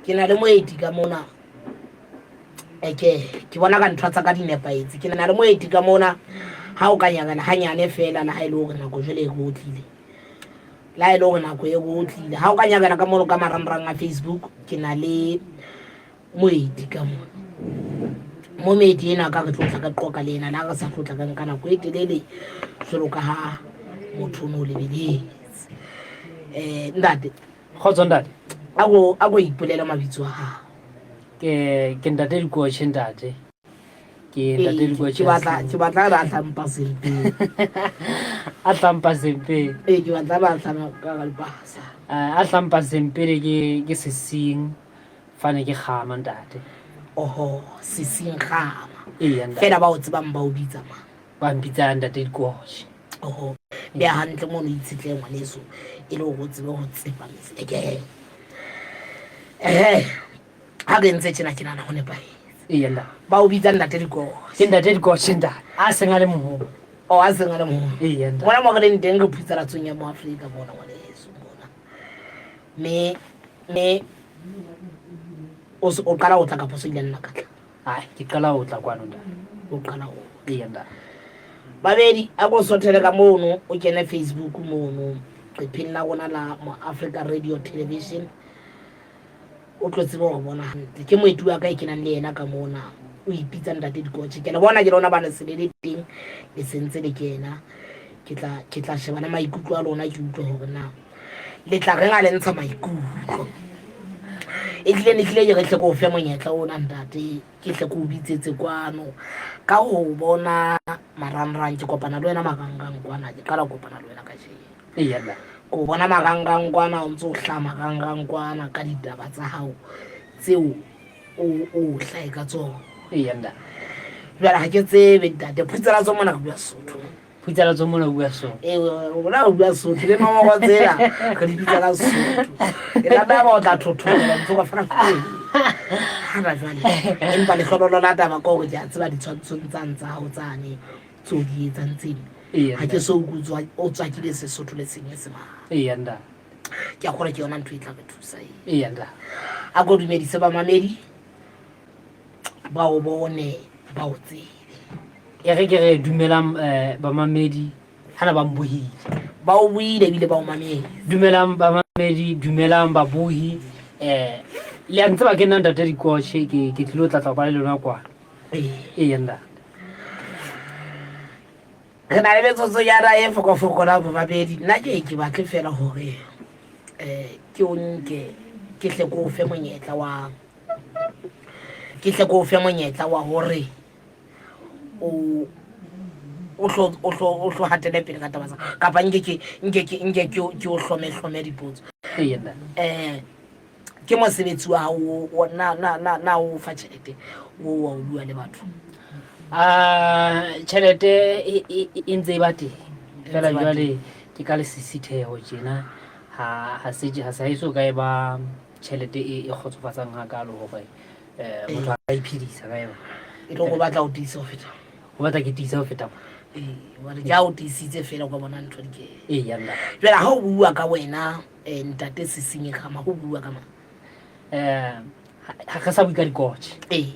Ke na le moeti ka mona. Eke ke bona ka ntho tsa ka di nepahetse. Ke na le moeti ka mona. Ha o ka nyakana hanyane feela le ha e le hore nako jwale e re otlile. Le ha e le hore nako e re otlile. Ha o ka nyakana ka mono ka marangrang a Facebook, ke na le moeti ka mona. Mo moeti ena ka re tlo tla ka qoqa le ena, le ha re sa tlo tla ka nka nako e telele jwalo ka ha motho o no lebeletse. Ntate. Kgotso ntate. A ko ipolele mabitso a hao. Ke ntate Dikotjhe ntate. Ke ntate Ee, Dikotjhe. ke batla re a hlampa sempeng. A hlampa sempeng. Ee, ke batla re a hlama ka ga dipasa. A hlampa sempele ke sesing fane ke kgama ntate. Oho, sesing kgama. Ee, ntate. Fela ba o tsebang ba o bitsa mang? Ba mpitsa ntate Dikotjhe. Oho, beha hantle mono itshetlehe ngwaneso e le hore o tsebe ho tsepamisa. Eke. Ha re ntse tjena ke nahana ho nepahetse. Ee, ntate. Ba o bitsa ntate Dikotjhe. Ke ntate Dikotjhe ntate. A seng a le moholo. Oh, a seng a le moholo. Ee, ntate. Mona mo re leng teng re phutsalatsong ya mo Afrika mona ngwaneso mona. Me o qala ho tla kapa o so ile nna ka tla? Ai, ke qala ho tla kwano ntate. O qala ho. Ee, ntate. Babedi, a ko sothele ka mono, o kene Facebook mono, qepheng la rona la Mo Africa Radio Television. O tlo tsebe hore bona hantle. Ke moeti wa ka e kenang le yena ka mona. O ipitsa ntate Dikotjhe. Ke le bona ke lona bana se le le teng, le sentse le kena. Ke tla sheba le maikutlo a lona, ke utlwe hore na le tla reng a le ntsha maikutlo. E tlile ne tlile ke re hle ko o fe monyetla ona ntate, ke hle ko o bitsetse kwano. Ka ho bona marangrang, ke kopana le wena marangrang kwana, ke qala ho kopana le wena kajeno. Ee, nna. Ko bona marangrang kwana, o ntso o hlaha marangrang kwana ka ditaba tsa hao tseo o hlahe ka tsona. Ee, nna. Jwale ha ke tsebe ntate, phutselatso mona re bua Sesotho. Phutselatso mona o bua Sesotho. Ee, rona re bua Sesotho, le nomoro tsena re di bitsa ka Sesotho. E tlameha ba o tla thotholela ntse o ka fana hana jwale. Empa lehlohonolo la taba ke hore ke a tseba ditshwantshong tsane tsa hao tsane tseo di etsang tseno. Ee, Ha ke so utlwe o tswakile Sesotho le Senyesemane. Ee, ntate. Ke a kgolwa ke yona ntho e tla re thusa eo. Ee, ntate. A ko dumedise bamamedi ba o bone ba o tsebe. E re ke re dumelang bamamedi hana ba mbohile. Ba o buile ebile ba o mametse. Dumelang bamamedi, dumelang babohi. Le a ntseba ke nna ntate Dikotjhe, ke tlilo tla tla ba le lona kwana. Ee. Ee, ntate. Re na le metsotsonyana e fokofokolang bobabedi. Nna ke batle fela hore ke o nke ke hle ko o fe monyetla wa ke hle ko o fe monyetla wa hore o o hlo hatele pele ka taba tsa kapa nke ke nke ke nke ke ke o hlome hlome dipotso. Ee, ntate. Ke mosebetsi wa hao o na na na na o fa tjhelete o wa o bua le batho. Tjhelete e ntse e ba teng. Fela jwale ke ka lesisitheho tjena ha se ha se eso ka e ba tjhelete e kgotsofatsang hakalo hore motho a ka iphedisa ka yona. E tlo go batla o tiise ho feta. Ho batla ke tiise ho feta. Ee, hobane ke ha o tiisitse fela o ka bona ntho di kene. Ee, ya nna. Jwale ha o bua ka wena ntate Sesinyi Kgama, ho bua ka mang? Ha re sa bue ka Dikotjhe. Ee.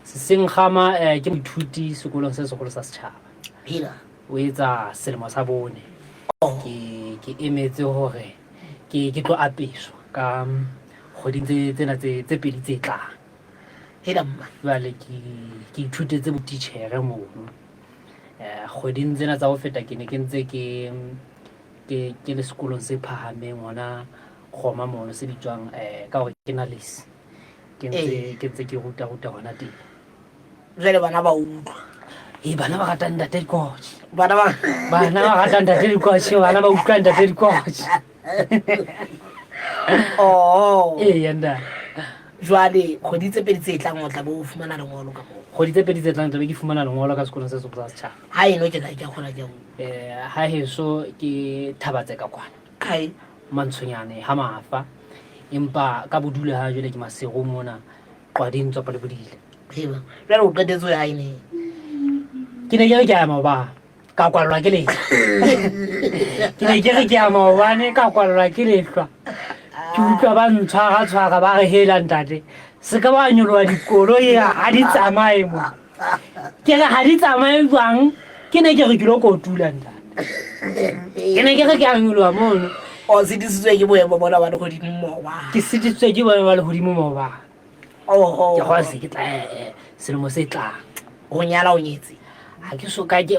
Sesinyi Kgama ke moithuti sekolong se seholo sa setjhaba. Hela. O etsa selemo sa bone. Oh. Ke emetse hore ke tlo apeswa ka kgweding tsena tse pedi tse tlang. Hela mma. Jwale ke ithutetse botitjhere mono. Kgweding tsena tsa ho feta ke ne ke ntse ke le sekolong se phahameng hona Roma mono se bitswang ka hore ke Nalesi. Ke ntse ke ruta ruta hona teng. Jwale bana ba utlwa. Ee, bana ba ratang ntate Dikotjhe. Bana ba Bana ba ratang ntate Dikotjhe, bana ba utlwang ntate Dikotjhe. Oh. Ee, ntate. Jwale kgwedi tse pedi tse tlang o tla bo o fumana lengolo ka moo. Kgwedi tse pedi tse tlang tla be ke fumana lengolo ka sekolong se seholo sa setjhaba. Ha eno ke kae ke a kgona ke a utlwa. Ha heso ke Thabatseka kwana. Kae? Mantshonyane ha Mafa. Empa ka bodulo ha jwale ke Maseru mona Qwading Tswapa le Bodile. Hela. Jwale o qetetse ho ya hae neng? Ke ne ke re ke ya maobane ka kwallwa ke lehlwa. Ke ne ke re ke ya maobane ka kwallwa ke lehlwa. Ke utlwa ba ntshwara tshwara ba re hela ntate se ka ba nyoloha dikoloi ha di tsamaye mo. Ke re ha di tsamaye jwang? Ke ne ke re ke lo kotula ntate. Ke ne ke re ke a nyoloha mono. O sitisitswe ke boemo bona ba lehodimo maobane. Ke sitisitswe ke boemo ba lehodimo maobane. Oho. Ke goa se ke tla selemo se tlang. Ho nyala o nyetse? Ha ke so ka ke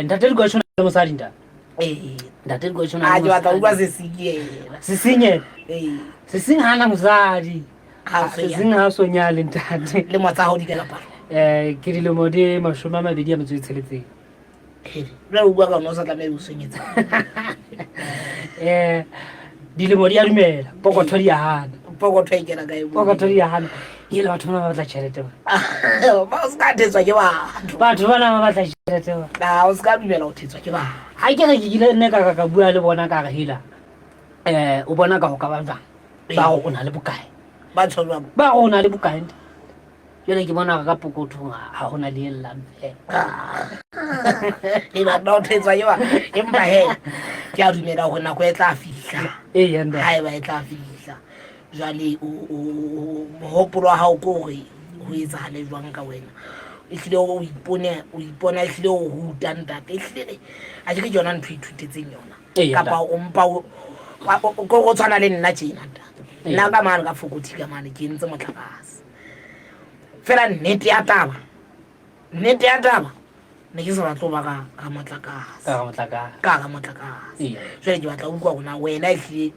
ntate Dikotjho le mosadi ntate. Ee. Ntate Dikotjho A ke batla utlwa sesinyi ena. Sesinyi? Ee. Sesinyi ha na mosadi. Ha so Sesinyi ha so nyale ntate. Lemo tsa hao di ka palo? Ke dilemo di 26. Jwale o bua ka ona o sa tlameha o senyetsa. Dilemo di a dumela, pokotho di a hana. Pokotho e kena kae? Pokotho di a hana. Ele batho bana ba batla tjhelete ba. Ba o ska thetswa ke batho. Batho bana ba batla tjhelete ba. Na o ska dumela ho thetswa ke batho. Ha ke re ke kile nne ka ka bua le bona ka re hela. O bona ka ho ka ba jwang? Ba re o na le bokae? Ba tjho jwang? Ba re o na le bokae? Jwale ke bona ka pokothong ha hona le e llang fela. E batla ho thetswa ke ba. Empa he, ke a dumela hore nako e tla fihla. Ee, ntate. Haeba e tla fihla. Jwale o mohopolo wa hao ke hore ho etsahale jwang ka wena? Ehlile o ipone, o ipona ehlile o ruta ntate. Ehlile a ke re ke yona ntho e ithutetseng yona. Kapa o mpa o ko go tshwana le nna tjena ntate. Nna ka mane ka Fokothi ka mane ke entse motlakase. Fela nnete ya taba, nnete ya taba, ne ke sa batle ho ba ka ga motlakase. Ka ga motlakase. Ka ga motlakase. Jwale ke batla ho utlwa hore na wena ehlile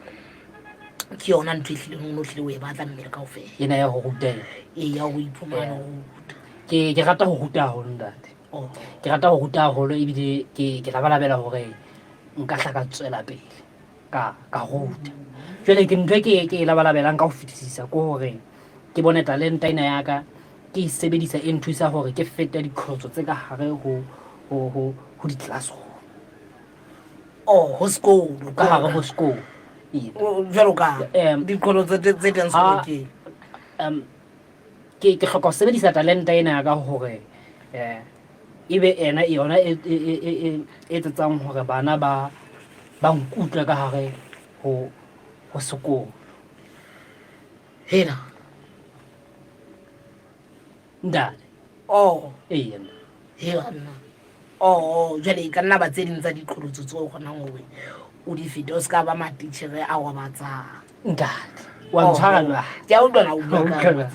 ke yona ntho ehlileng o no hlile o e batla mmele kaofela. Ena ya ho ruta ena. Ee, ya ho iphumana o ruta. Ke rata ho ruta haholo ntate. Oh. Ke rata ho ruta haholo ebile ke labalabela hore nka hla ka tswela pele ka ruta. Jwale ke ntho e ke e labalabelang ka ho fetisisa ke hore ke bone talenta ena ya ka ke e sebedisa e nthusa hore ke fete diqholotso tse ka hare ho ho ho ho di-classroom. Oh, ho sekolo. Ka hare ho sekolo. Ee. Jwalo ka diqholotso tse teng sekolong ke? Ke hloka ho sebedisa talenta ena ya ka hore ebe ena yona e etsetsang hore bana ba ba nkutlwe ka hare ho ho sekolo. Hela. Ntate. Oh. Ee, ntate. He banna. Oh, jwale e ka nna ba tse ding tsa diqholotso tseo o kgonang hore o di fete, o se ka ba matitjhere a robatsang. Ntate, wa ntshwara jwang? Ke a utlwa na o bua ka.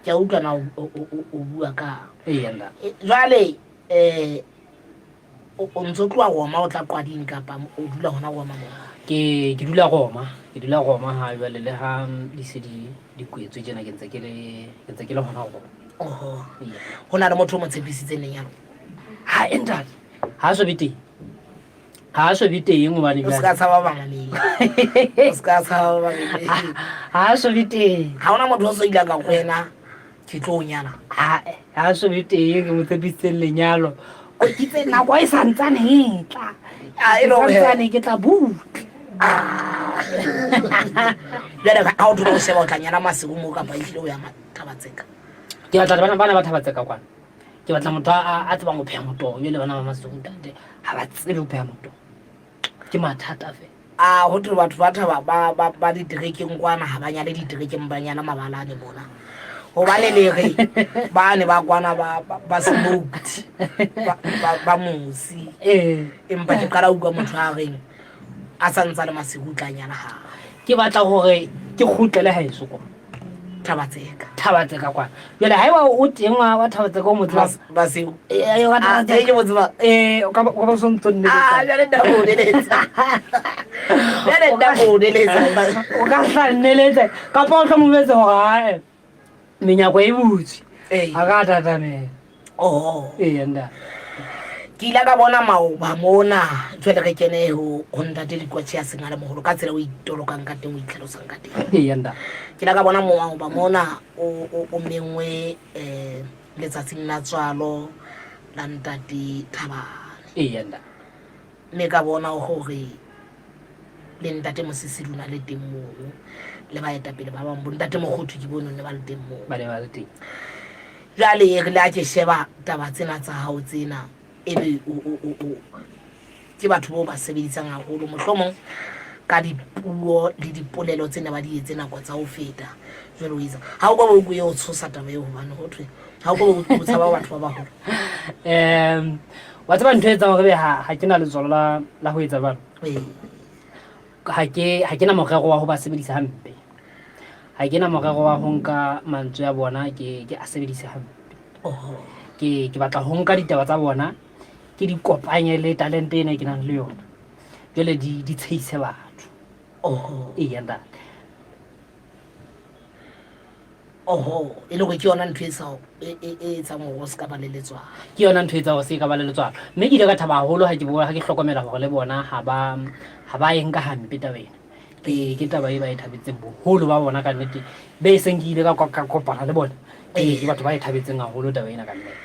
Ke a utlwa na o bua ka. Ee, ntate. Jwale o ntso tloha Roma o tla Qwading kapa o dula hona Roma moo? Ke dula Roma, ke dula Roma ha jwale le ha di se di di kwetswe tjena ke ntse ke le ke ntse ke le hona Roma. Oho. Ho na le motho o mo tshepisitseng lenyalo? Ha e ntate. Ha so be teng. Ha so be teng hobane O ska tshaba bamamedi. O ska tshaba bamamedi. Ha so be teng. Ha hona motho o so ile ka go wena ke tlo o nyala. Ha ha so be teng ke mo tshepisitseng lenyalo. Ko kitse nako e santsane e tla. Ah, e le hore- Santsane ke tla butla. Jwale ha o thola o sheba o tla nyala Maseru moo kapa ehlile o ya Thabatseka? Ke batla bana ba Thabatseka kwana. Ke batla motho a tsebang ho pheha motoho. Jwale bana ba Maseru ntate ha ba tsebe ho pheha motoho. Ke mathata fela. A ho thwe batho ba thaba ba ba ba diterekeng kwana ha ba nyale diterekeng ba nyala mabalane mona. Hobane le re ba ne ba kwana ba ba smoked ba mosi. Empa ke qala utlwa motho a reng a sa ntsa le Maseru tla nyala ha. Ke batla hore ke kgutlele haeso kwa. Thabatseka. Thabatseka kwana. Jwale haeba o teng wa Thabatseka o mo tseba. Maseru. Wa Thabatseka. Ke mo tseba. O ka ba so ntso nne. Ah, jwale nna o neletsa. Jwale nna o neletsa. O ka hla nneletsa. Kapa o tla mo jwetsa hore hae menyako e butswe. A ka tatamela. Oh. Ee, nda. Ke ile ka bona maoba mona jwale re kene ho ntate Dikotjhe ya seng a le moholo ka tsela o itolokang ka teng o itlhalosang ka teng. Ee, nda. Ke ile ka bona maoba mona o mengwe letsatsing la tswalo la ntate Thabane. Ee, nda. Mme ka bona hore le ntate Mosisi lona le teng moo le baetapele ba bang bo ntate Mokgothu ke bone ne ba le teng moo. Ba ne ba le teng. Jwale re le a ke sheba taba tsena tsa hao tsena ebe o ke batho bao ba sebedisang haholo mohlomong Ka dipuo le dipolelo tse ne ba di etse nako tsa ho feta. Jwale o etsa ha o ka ba o e o tshosa taba eo, hobane ho thwe ha o ka ba o tshaba batho ba baholo. Wa tseba ntho e etsang hore be ha ke na letswalo la ho etsa jwalo. Ha ke na morero wa ho ba sebedisa hampe. Ha ke na morero wa ho nka mantswe a bona ke a sebedise hampe. Ke batla ho nka ditaba tsa bona ke di kopanye le talente ena e ke nang le yona. Jwale di tshehise batho. Eya ntate. Oho, e le hore ke yona ntho e sa e e etsang hore o se ka ba le letswalo. Ke yona ntho e etsang hore se ka ba le letswalo. Mme ke ile ka thaba haholo ha ke ha ke hlokomela hore le bona ha ba ha ba e nka hampe taba ena. Ke taba e ba e thabetseng boholo ba bona ka nnete. Be seng ke ile ka kopana le bona. Ke batho ba e thabetseng haholo taba ena ka nnete.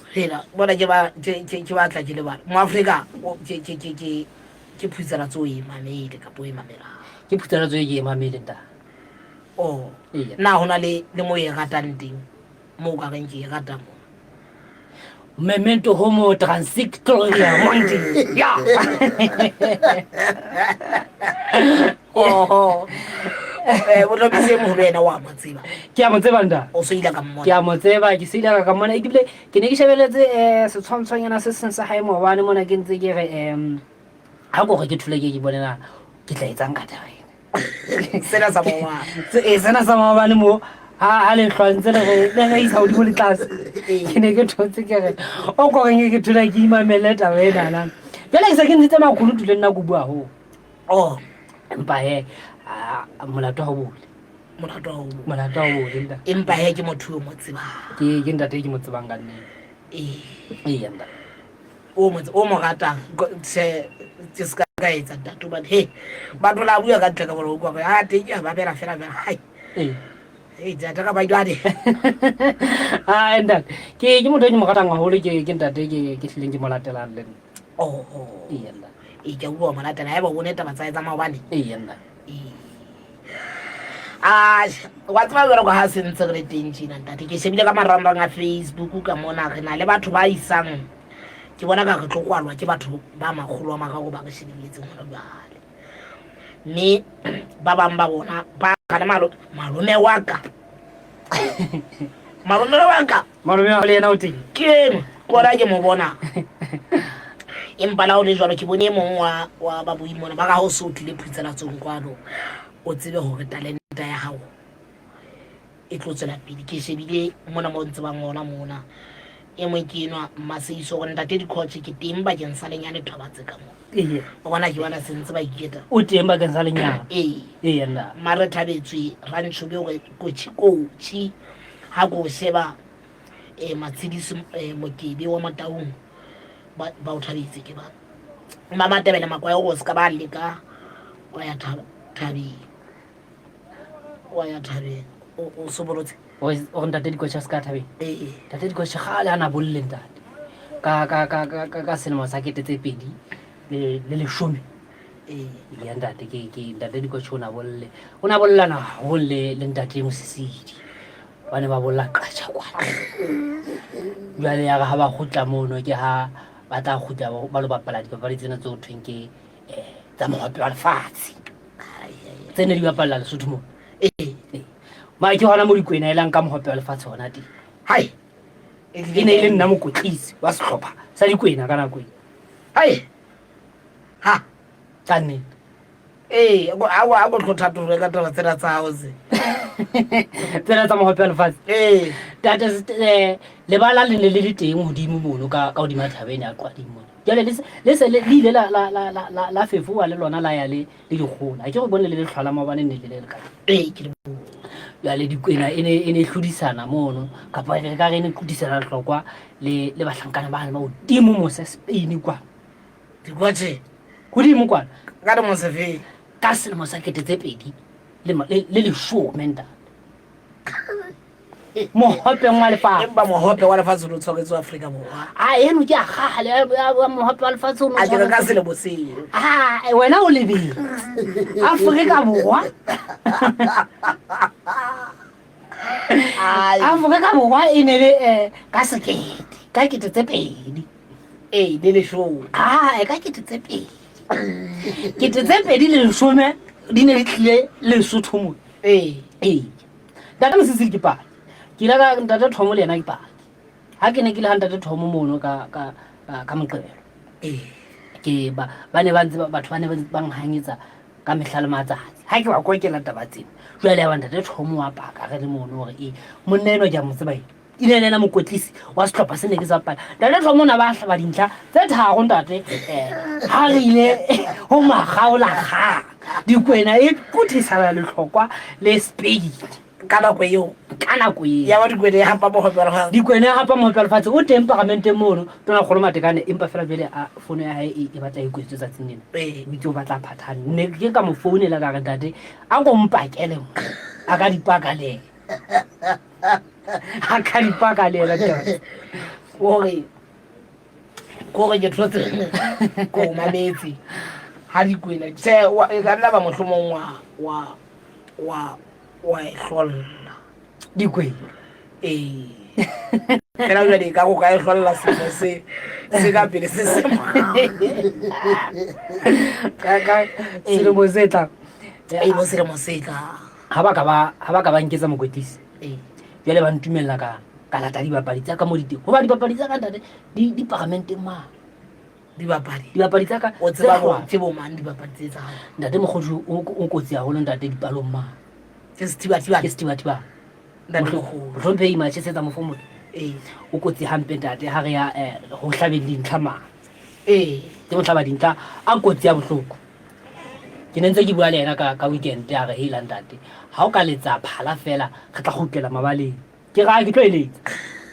Hela, bona ke ba ke ke ke batla ke lebala. Moafrika ke ke ke ke ke phutsela tso e mamele kapa o e mamelang. Ke phutsela tso e ke e mamele ntate. Oh, na ho na le le mo e ratang teng mo o ka reng ke e rata mo? Memento homo transitoria mundi. Ya. Oho. Botlhopisi e moholo ena wa mo tseba. Ke a mo tseba nta. O so ile ka mmona. Ke a mo tseba, ke se ile ka mmona. Ebile ke ne ke shebeletse setshwantshonyana se seng sa hae maobane mona ke ntse ke re ha ko re ke thole ke ke bone na ke tla etsang ka taba ena. Sena sa maobane. Ee, sena sa maobane mo ha le hlwantse le re le re isa hodimo le tlase. Ke ne ke thotse ke re o ko reng ke thola ke imamele taba ena na. Jwale ke se ke ntshitse makunutu le nna ko bua hoo. Oh. Empa he molato ha o bole. Molato ha o bole. Molato ha o bole ntate. Empa he ke motho yo mo tsebang. Ke ntate ke mo tsebang ka nnete. Ee. Ee ntate. O mo o mo ratang se ke ska ka etsa ntate hobane he batho la bua ka ntle ka bona o utlwa hore a teng ke a mamela fela fela hai. Ee. Ee ntate ka baidwane. Ah ntate ke motho e ke mo ratang haholo ke ntate ke hlileng ke mo latelang le nna. Oho. Ee ntate. Ee ke a utlwa o mo latela haeba o bone taba tsa hae tsa maobane. Ee ntate. Ee. Ah, wa tseba jwalo ka ha se ntse re le teng tjena ntate ke shebile ka marangrang a Facebook ka mona re na le batho ba isang ke bona ka re tlo kwalwa ke batho ba 300 ba re shebelletseng hona jwale mme ba bang ba bona ba gane malome wa ka malome wa ka malome wa le yena o teng ke eno ke ona ke mo bona empa la o le jwalo ke bone e mong wa ba boi mona ba ka ha o se o tlile phutselatsong kwano o tsebe hore talenta ya hao e tlo tswela pele. Ke shebile mona mo ntse ba ngola mona e mong ke enwa Mmaseiso gore ntate Dikhoche ke teng bakeng sa lenyane thobatse ka mo. Ee. O bona ke bona se ntse ba iketa. O teng bakeng sa lenyane. Ee. Ee nna. Mare thabetswe Rantshobe gore kotši kotši ha ko sheba Matshediso Mokebe wa Motaung ba ba o thabetse ke ba. Mma Matebele Makwae gore o se ka ba leka wa ya thabeng. Wa ya thabeng o sobolotse. O re ntate Dikotšhe a se ka thabeng. Ee. Ntate Dikotšhe kgale a na bolle ntate. Ka ka ka ka ka ka selemo sa 2010. Ee. Ya ntate ke ntate Dikotšhe o na bolle. O na bollana haholo le ntate Mosisidi. Ba ne ba bolla qatjha kwana. Jwale ya re ha ba kgutla mono ke ha ba tla kgutla ba lo bapala dipapadi tsena tse ho thweng ke tsa mohope wa lefatshe. Tse ne di bapalla Lesotho moo. Ee. Mara ke hona mo Dikwena e lang ka mohope wa lefatshe hona teng. Hai. E ne e le nna mokwetlisi wa sehlopha sa Dikwena ka nako eo. Hai. Ha. Ka nnete. Ee, a ko tlo thatolwe ka taba tsena tsa hao tse. Tsena tsa mohope wa lefatshe. Ee. Tate lebala le ne le le teng hodimo mono ka hodima thaba ena ya Qwading mona. Jwale le se le ile la fefowa le lona la ya le dikgola. Ha ke go bone le lehlwa la maobane ne le le le kae. Ee, ke le bone. Jwale Dikwena e ne e hlodisana mono kapa re ka re e ne e qudisana lehlokwa le bahlankana bane ba hodimo mose Spain kwa. Dikotse. Hodimo kwana. Ka lemo sefe? Ka selemo sa 2010 ntate. Mohopeng wa lefatshe. Empa mohope wa lefatshe o tshwaretswe Afrika Borwa. A eno ke a kgale ya mohope wa lefatshe o A ke re ka selemo seo. Ah, wena o lebetse. Afrika Borwa. Afrika Borwa e ne le ka sekete, ka 2000. Ee, le leshome. Ah, ka 2000. 2010 di ne di tlile Lesotho mo. Ee. Ee, ntate Mosisili ke paki, ke ile ka ntate Thomo le yena ke paki. Ha ke ne ke le ha ntate Thomo mono ka Moqebelo, Ee. Ke ba ne ba ntse batho ba ne ba nhanyetsa ka mehla le matsatsi ha ke ba kokela taba tsena. Jwale ya ba ntate Thomo wa paka re le mono hore ee, monna enwa ke a mo tseba, ene e ne le ena mokwetlisi wa sehlopha se ne ke sa bapala. Ntate Thomo o ne ba hlaba dintlha tse tharo ntate, ha re ile ho makgaolakgang, Dikwena e puthisana Lehlokwa le Spain. Ka nako eo. Ka nako eo. Ya ba Dikwena e hapa mohope wa lefatshe. Dikwena e hapa mohope wa lefatshe. O teng paramenteng mono Tonakgolo Matekane, empa fela jwale a fono ya hae e batla e kwetswe tsatsing lena. Ee. O itse o batla phathane. Ne ke ka mo founela ka re, ntate, a ko mpakele mo. A ka dipaka le yena. A ka dipaka le yena taba. Kore ke thotse ko o mametse ha Dikwena tjhe e ka nna ba mohlomong wa e hlolla. Dikwena. Ee, fela jwale ka go ka e hlolla selo se ka pele se se morao. Ka selemo se tlang. Ee, bo selemo se tlang. Ha ba ka ba nketsa mokwetlisi. Ee. Jwale ba ntumella ka lata dibapadi tsa ka mo diteng. Hoba dibapadi tsa ka ntate di paramenteng mane. Dibapadi. Dibapadi tsa ka O tse tseba bo hlwahlwa. Ke bo mang dibapadi tse tsa hao? Ntate Mokgothu o kotsi haholo ntate dipalong mane. Ke Sethibathibane. Ke Sethibathibane. Ntate Mokgothu. Mohlomphehi Machesetsa Mofomolo. Ee. O kotsi hampe ntate ha re ya ho hlabeng dintlha mane. Ee. Ke mohlaba dintlha a kotsi ya bohloko. Ke ne ntse ke bua le yena ka weekend, a re heila ntate, ha o ka letsa phala fela re tla kgutlela mabaleng. Ke ra ke tlo eletsa.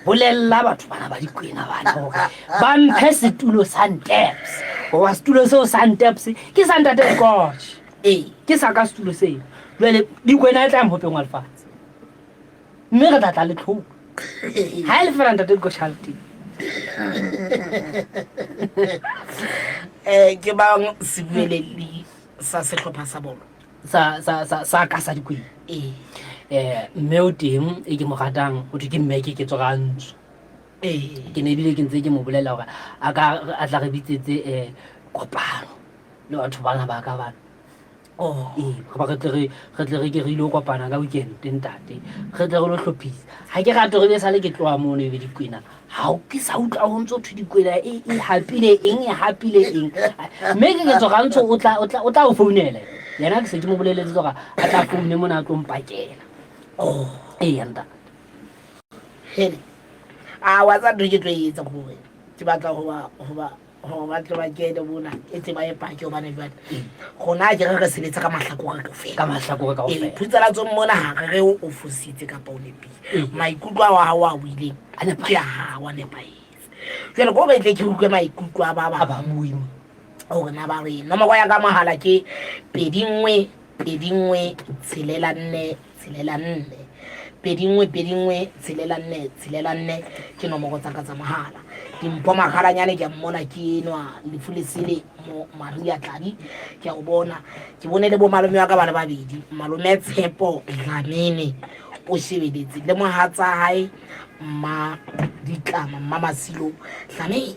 Bolella batho bana ba Dikwena bana hore ba mphe setulo sa Nteps. Hoba setulo seo sa Nteps ke sa ntate Scotch. Ee. Ke sa ka setulo seo. Jwale Dikwena e tla mohopeng wa lefatshe. Mme re tla tla le tlholo. Ha e le fela ntate Scotch ha le teng. Ke bang sebuelelli sa sehlopha sa bolo? Sa ka sa Dikwena. Ee. Mme o teng e ke mo ratang, ho thwe ke mme ke Ketso Rantso. Ee. Ke ne ebile ke ntse ke mo bolella hore a ka a tla re bitsetse kopano le batho bana ba ka bana. Oh. Ee, hoba re tle re ke re ilo kopana ka weekend ntate. Re tle re lo hlophisa. Ha ke rate hore ebe sale ke tloha mono ebe Dikwena. Ha o ke sa utlwa ho ntso thwe Dikwena e hapile eng, e hapile eng. Mme ke Ketso Rantso o tla o founela. Yena ke se ke mo boleletse hore a tla foune mona a tlo mpakela. Oh. Ee ntate. Hele. A wa tsa ntho ke tlo e etsa hore ke batla ho ba hore ba tle ba kene mona e tle ba e pake, hobane jwale rona ke re re sebetsa ka mahlakore kaofela. Ka mahlakore kaofela. Ee, phutsalatso mona ha re re o fositse kapa o nepile. Maikutlo a wa hao a buileng A nepahetse. ke a hao, a nepahetse. Jwale ko re tle ke utlwe maikutlo a ba A bang ba buima. Hore na ba reng. Nomoro ya ka mohala ke 21 21 64 64. 21 21 64 64 ke nomoro tsa ka tsa mohala. Dimpho Makgalanyane ke a mmona, ke enwa lefu le sele mo Maria Tladi ke a o bona. Ke bone le bo malome wa ka ba le babedi. Malome Tshepo Dlamini o shebeletse le mohatsa hae Mma Ditlama, Mma Masilo Dlamini.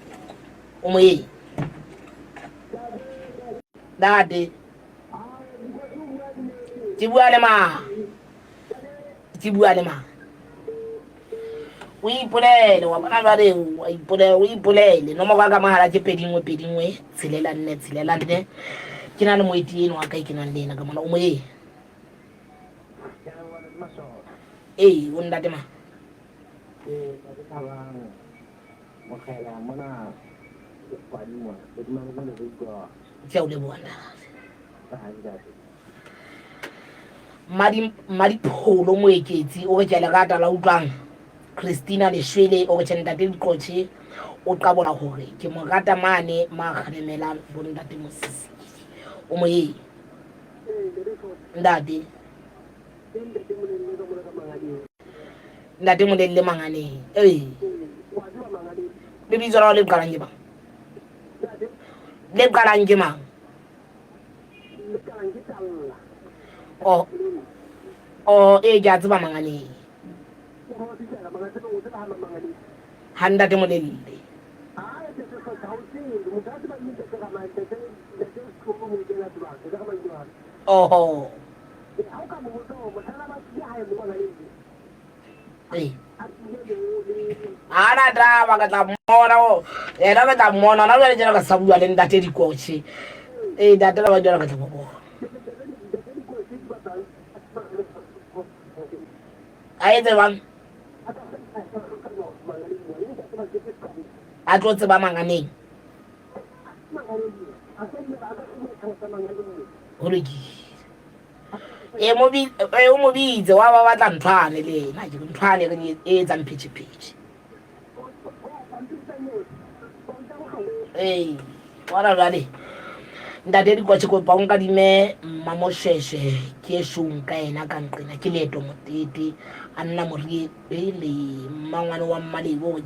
O moyeng. Ntate. Ke bua le mang? Ke bua le mang? O ipolele wa bona jwale, o ipolele, o ipolele. Nomoro ya ka mohala ke 21 21 64 64. Ke na le moeti eno wa ka e ke nang le ena ka mona. O moyeng. Ee, o ntate mang? Ee, ntate Thabang, Mokgela mona Kwadi mona, ke dumela le re utlwa. Ke a o leboha ntate. Ha ntate. Mmadipholo Moeketsi o re ke a le rata la utlwang. Christina Leshwele o re tjhe, ntate Diqotjhe o qabola hore ke mo rata mane ma kgalemelang bo ntate Mosisi. O moyeng. Ntate. Ntate Molelle Manganeng. Ee. Lebitso la hao le qalang ke mang? Le qalang ke mang? Oh. Oh, ee, ke a tseba Manganeng. Ha ntate Molelle. Oho. Ee. Ana taba ke tla mmona o yena ke tla mmona na jwale jalo ka sa bua le ntate dikotšhe ee ntate la ba jalo ke tla mo bona a etse bang a tlo tseba manganeng go lokile e o mo bitse wa ba batla nthwane le ena ke nthwane re e etsang phetšhephetšhe ee bona jale ntate dikotšhe kopa o nkadime mmamoshweshwe ke e shong ka ena ka nqena ke leeto motete a nna morie le mmangwane wa mmalebo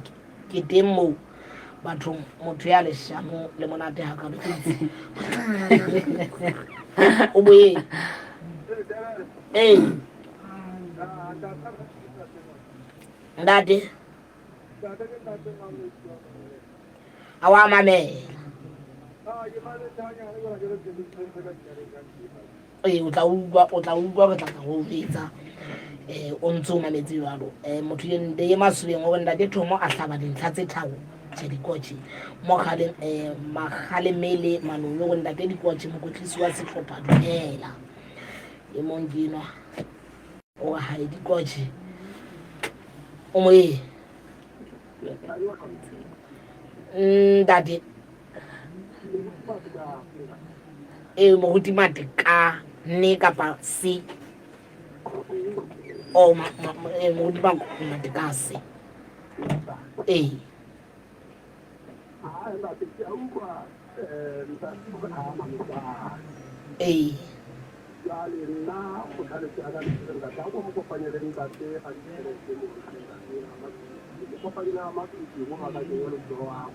ke teng moo bathong motho ya leshano le monate hakalo ke o boeng ee ntate a wa mamela Ee, o tla utlwa, o tla utlwa re tla tla go jwetsa um o ntse o mametse jwalo. Um motho e ye masobeng o re ntate Thomo a hlaba dintlha tse tharo tjhe dikotjhe mo kgaleng um Makgalemele Manong o re ntate Dikotjhe mokwetlisi wa sehlopha dumela. E mong ke enwa o re hae Dikotjhe o moyeng. Ntate ee moruti mate ka ne kapa se o moruti mate ka se ee ee Jwale nna kgothaletso ya ka ke hore ntate a ko mo kopanye le ntate a ditjhelete mo ntate a mo kopanye le Mapitsi mo ba ka kenya letsoho a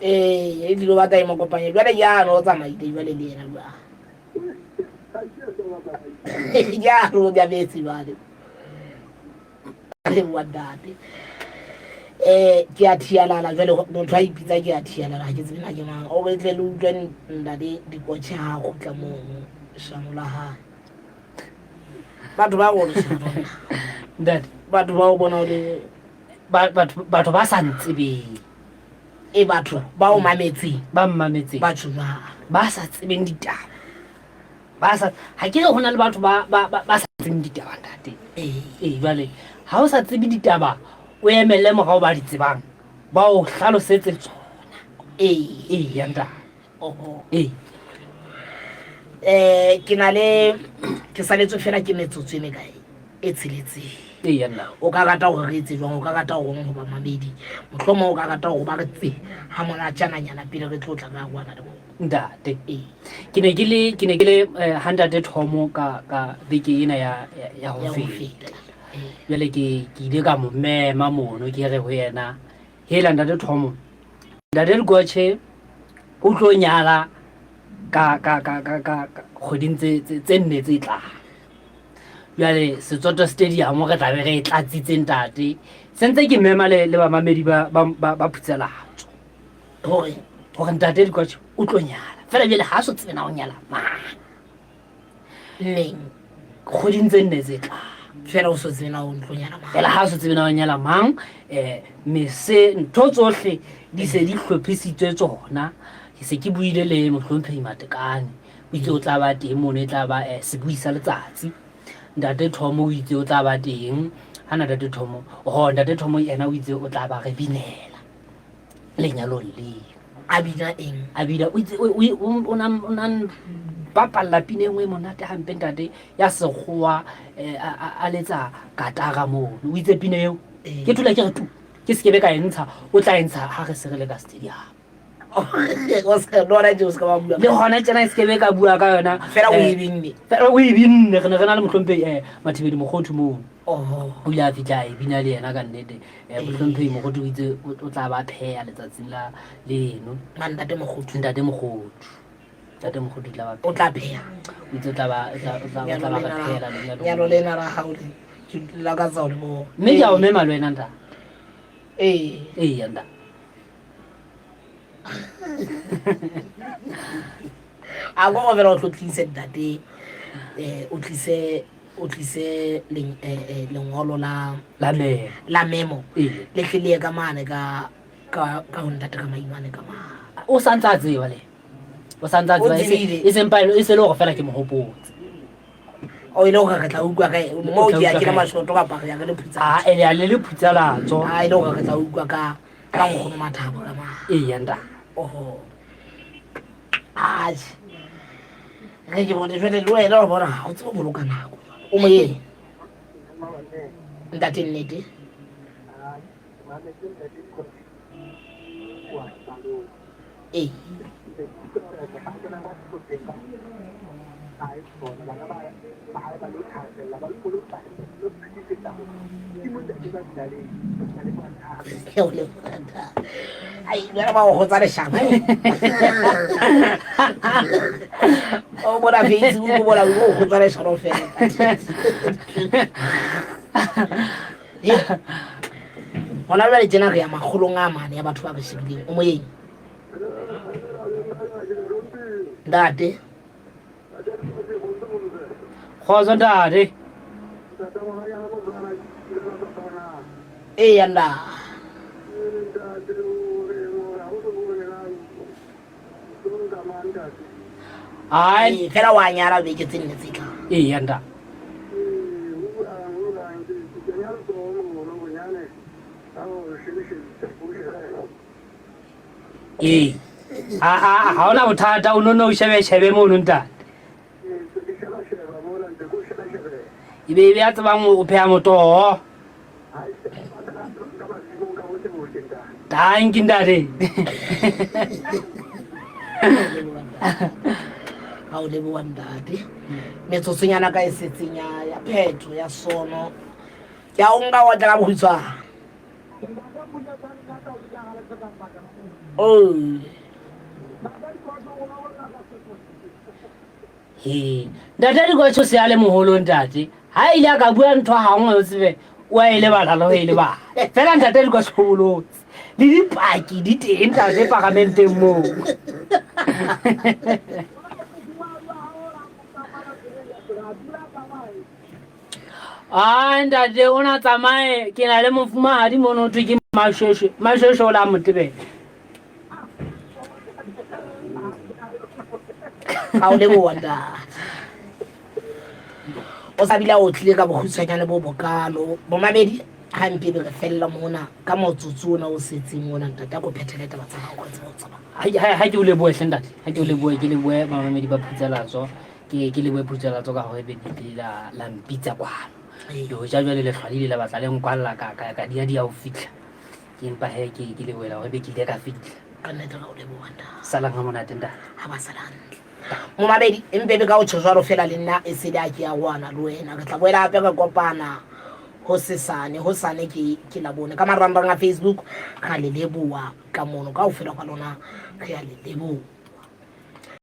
Ee, e tlilo batla e mo kopanye jwale jaanong o tsamaile jwale le yena jwang jaanong o nyametse jwale leboa ntate um ke a thialala jwale motho a ipitsa ke a thialala ga ke tsebe na ke mang o re tle le utlwe ntate dikotšhe ga a kgutla mono shano la gae batho ba golo ntate batho ba o bona o le batho ba sa ntsebeng e batho ba o mametseng ba mmametseng batho ba ba sa tsebeng ditaba ba sa ha ke re ho na le batho ba ba ba sa tsebeng ditaba ntate ee ee jwale ha o sa tsebe ditaba o emelle morao ba di tsebang ba o hlalosetse tsona ee ee ya ntate oho ee um ke na le ke saletswe fela ke metsotso e mekae e tsheletseng ee ya nna o ka rata gore re etse jwang o ka rata goreng go bamamedi mohlomong o ka rata gore ba re tse ga monatjananyana pele re tlo tla ka kwana le bona ntate ee ke ne ke le ke ne ke le ha ntate Thomo ka ka beke ena ya ya- ya ho ya ho feta feta Ee. jwale ke ke ile ka mo mema mono ke re ho yena hela ntate Thomo ntate Dikotjhe o tlo nyala ka ka ka ka ka ka kgweding tse tse tse nne tse tlang jwale Setsoto Stadium re tla be re e tlatsitse ntate sentse ke mema le le bamamedi ba ba ba, ba Phutselatso gore gore ntate Dikotjhe o tlo nyala fela jwale ha so tsebe na o nyala mang neng kgweding tse nne tse tlang fela o so tsebe na o ntlonyana mang fela ha o se tsebe na o nyala mang um mese ntho tsohle di se di hlophisitswe tsona ke se ke buile le mohlomphehi Matekane o itse o tla ba teng mono e tla ba sebui sa letsatsi ntate Thomo o itse o tla ba teng ha na ntate Thomo oho ntate Thomo yena o itse o tla ba re binela lenyalong leo a bina eng a bina o itse o na bapalla pina e nngwe e monate hampe ntate ya sekgowa a letsa katara mono o itse pina eo ke thula ke re tu ke se ke be ka e ntsha o tla e ntsha ha re se re le ka stadium le gona tjena e se ke be ka bua ka yona fela o e binne fela o e binne re ne re na le mohlomphehi Mathibedi Mokgothu mono o ile a fihla a e bina le yena ka nnete mohlomphehi Mokgothu o itse o tla ba pheya letsatsing la leno ntate Mokgothu ntate Mokgothu ntate Mokgothu tla ba o tla pheya o itse o tla ba o tla ba re phehela lenyalo nyalo lena la gago le lakatsa o le bona mme ke a o mema le wena ntate ee ee ya ntate A ko fela o tlo tlise ntate, o tlise o tlise lengolo la la memo, la memo. Ee. Le tle le ye ka mane ka ka ka ho ntate ka maimane ka mane. O sa ntse a tseba le, o sa ntse a O tseba, e tsebile. e seng pa e se le hore fela ke mo hopotse. O ile gore re tla utlwa ka mo O tla ke ya utlwa ke le kae? mashoto kapa re ya re le phutsa. A ene a le le phutsalatso. A ile gore re tla utlwa ka nkgono Mathabo ka mane. Ee ntate. Oho. Atjhe. Re ke bone jwale le wena wa bona ha o tsebe ho boloka nako. O moyeng. Ntate nnete. Ee. Ke o leboha ntate. Ai, jwale ba o hotsa leshano. O bona Facebook, o bona o hotsa leshano fela. Hona jwale tjena re ya makgolong a mane ya batho ba re shebileng. O moyeng. Ntate. Kgotso ntate. Eya nda. Ai, Ee, fela wa nyala beke tse nne tse tlang. Ee ntate. Ee. A a ha ona bothata, o nonne o shebe shebe mono ntate. E be a tsebang o pheha motoho. Thank you ntate. Ha o leboha ntate. Metsotsonyana ka e setseng ya phetho ya sono. Ke a o nka wa tla ka bokgutshwane. Oh. He, ntate Dikwatsho se a le moholo ntate. Ha ile a ka bua ntho ha nngwe o tsebe o a e lebala le ho e lebala. Fela ntate Dikwatsho o bolotse. Le dipaki di teng ntate paramenteng moo. Ai ntate o na tsamaye, ke na le mofumahadi mono ho thwe ke Mashweshwe. Mashweshwe o la motebela. Ha o leboha ntate. O sa bile a otlile ka bokgutshwanyane bo bokalo. Bomamedi ha mpe be re fella mona ka motsotso ona o setseng ona ntate, a ko phethele taba tsa hao re tsebe ho tsamaya. Ha ke o lebohe hle ntate. Ha ke o lebohe, ke lebohe bamamedi ba Phutsalatso. Ke lebohe Phutsalatso ka hore be le la mpitsa kwano. Le hoja jwale lehlwa le ile la batla le nkwalla ka dia dia ho fihla. Ke empa he ke lebohela hore be ke ile ka fihla. Ka nnete ra o leboha ntate. Salang ha monate ntate. Ha ba sala hantle. Momamedi, empe be ka o tjho jwalo fela le nna e se le a ke ya wana le wena. Re tla boela hape re kopana hosesane. Hosane ke Labone. Ka marangrang a Facebook ra le leboha ka mono. Kaofela hwa lona re a le leboha.